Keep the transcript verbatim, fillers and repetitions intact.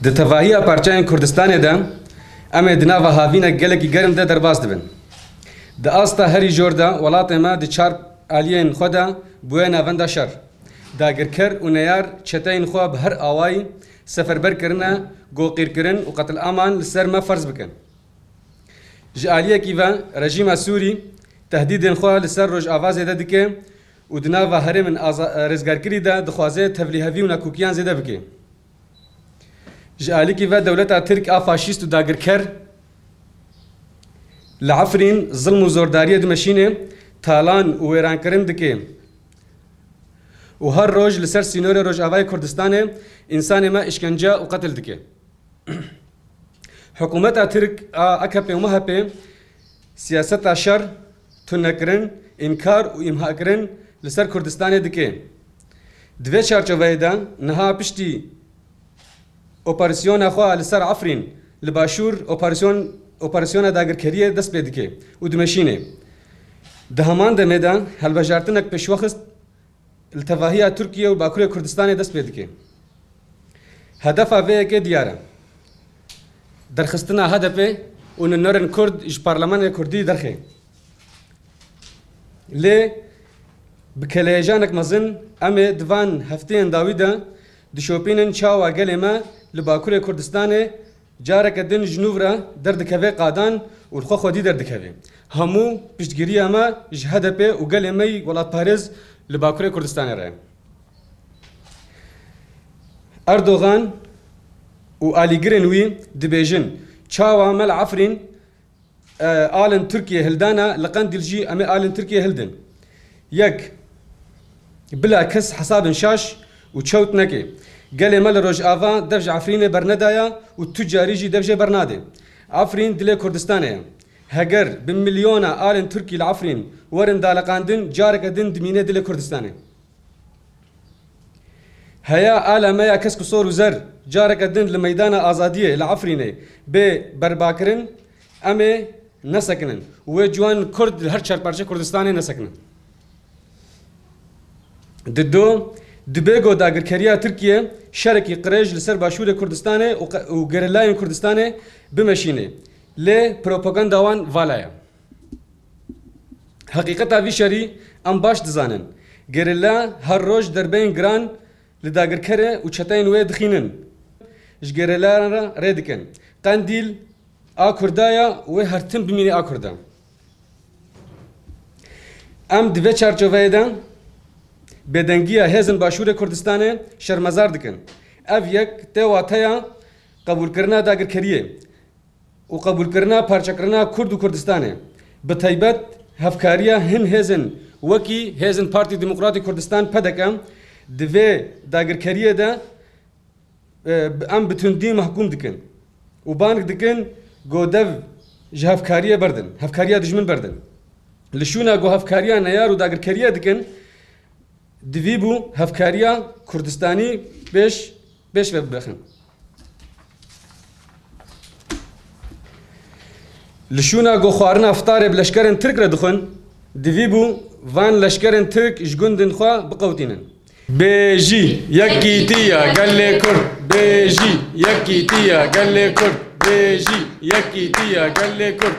Di tevahiya parçeyên Kurdistanê de em ê di nava havînek gelekî germ de derbas dibin. Di asta herî jor de welatê me di çar aliyên xwe de bûye navenda şer. Dagirker û neyar çeteyên xwe bi her awayî seferber kirine ku qîrkirin û qetilaman li ser me ferz bikin. Ji aliyekî ve rejîma Sûrî tehdîdên xwe li ser Rojava zêde dike û di nava herêmên aza-, rêzgarkirî de dixwaze tevlîhevî û nakokîyan zêde bike. Ji alîkî ve dewleta Tirk a faşîst û dagirker li Efrîn zilm û zordariyê dimeşîne, talan û wêrankirin dike û her roj li ser sînorê Rojavayê Kurdistanê însanê me îşkence û qetil dike. Hikûmeta Tirk a A K P û M H P siyaseta şer, tunekirin, înkar û îmhakirin li ser Kurdistanê dike. Di vê çarçoveyê de niha piştî operasyona xwe li ser Efrîn li başûr operasyon, operasyona dagirkeriyê dest pê dike û dimeşîne. Di heman demê de hilbijartinek pêşwexist li tevahiya Tirkiye û Bakurê Kurdistanê dest pê dike. Hedefa vê yekê diyar e. Derxistina H D P û nûnerên Kurd ji Parlemenê Kurdî derxê. Lê bi kêlêhejanek mezin em ê di van hefteyên dawî de dişopînin çawa gelê me li Bakurê Kurdistanê careke din ji nû re derdikeve qadan û li xwe xwedî derdikeve. Hemû piştgiriya me ji H D P û gelê me yî welatparêz li Bakurê Kurdistanê re ye. Erdogan û alîgirên wî dibêjin, çawa me li Efrîn, e, alin Tirkiye hildana, li Qendîl jî em ê alin Tirkiye hildin. Yek, bila kes hesabên şaş û çewt neke. Gelê me li Rojava dev ji Efrînê bernedaya û tu carî jî dev jê bernade. Efrîn dilê Kurdistanê ye. Heger bi milyona alên Tirkî li Efrîn werin daliqandin, careke din dimîne dilê Kurdistanê. Heya ala me ya kesk û sor û zer careke din li meydana azadiyê li Efrînê bê berbakirin, em ê nesekinin û wê ciwan Kurd li her çar parçe Kurdistanê nesekinin. Di do, dibê ku dagirkeriya Tirkiye şerekî qirêj li ser başûrê Kurdistanê û qe-, û gerîlayên Kurdistanê bimeşîne. Lê propaganda wan vala ye. Heqîqeta vî şerî em baş dizanin. Gerîla her roj derbeyên giran li dagirkerê û çeteyên wê dixînin. Ji gerîlayan re rê dikin. Qendîl a Kurda ya û wê her tim bimîne a Kurda. Em di vê çarçoveyê de bêdengiya hêzên Başûrê Kurdistanê şermezar dikin. Ev yek tê wateya qebûlkirina dagirkeriyê û qebûlkirina parçekirina Kurd û Kurdistanê. Bi taybet hevkariya hin hêzên wekî hêzên Partî Demokratî Kurdistan, P D K, di vê dagirkeriyê de, e, em bi tundî mehkûm dikin û bang dikin ku dev ji hevkariyê berdin, hevkariya dijmin berdin. Li şûna ku hevkariya neyar û dagirkeriye dikin, divî bû hevkariya Kurdistanî pêş, pêş ve bibexin. Li şûna ku xwarina fitarê bi leşkerên Tirk re dixwin, divî bû van leşkerên Tirk ji gundên xwe biqewtînin. Bêjî yekîtiya gelê Kurd, bêjî yekîtiya gelê Kurd, bêjî yekîtiya gelê Kurd.